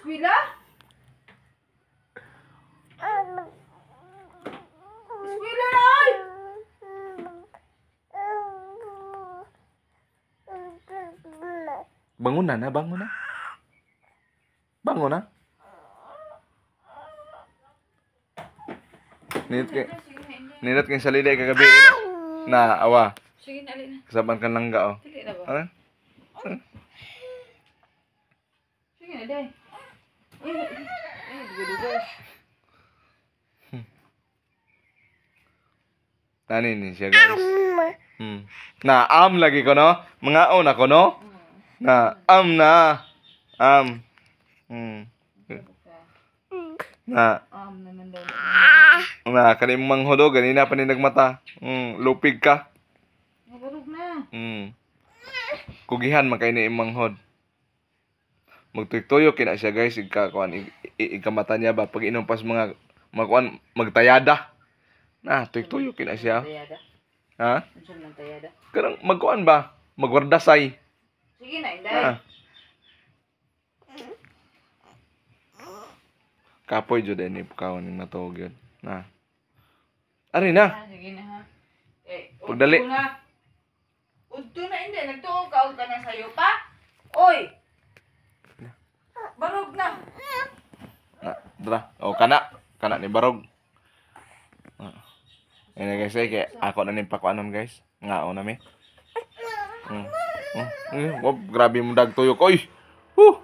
Eskwela? Eskwela na, oy! Bangon na na, bangon na. Bangon na. Nindot kay Sige na, Inday. nindot kay salida kagabi na. Na awa. Sige na, alin na. Kasaban kan langga oh. Dili na ba? Ano? Sige na, day. Ay, ay, dugay-dugay. Tani ni siya, guys. Na am lagi ko no. Mga na ko no. Na am na. Am. Na Am naman daw. Na kani manghodo ganina pa ni nagmata. Lupig ka. Nagarog na. Kugihan man kay ni manghod. Magtuyok-tuyok kina siya, guys, igka kuan ikamata niya ba pag inom pas mga magkuan magtayada. Na tuyok-tuyok kina siya. Tayada. Ha? Unsa man tayada? Kanang magkuan ba? Magwardasay. Sige na, Inday. Ah. Kapoy jud ini pukaon ning matuog yun. Na. Ari na. Ah, sige na ha. Eh, Pagdali. udto na. Udto na, Inday. Nagtuo ka og ka na sayo pa. Oy! Barog na. Na, dra. O kana, kana ni barog. Ah. Ayun na, guys, eh, kay ako na ning pakuanon, guys. Ngao na mi. Eh, oh, grabe mo dagtuyok oy. Huh.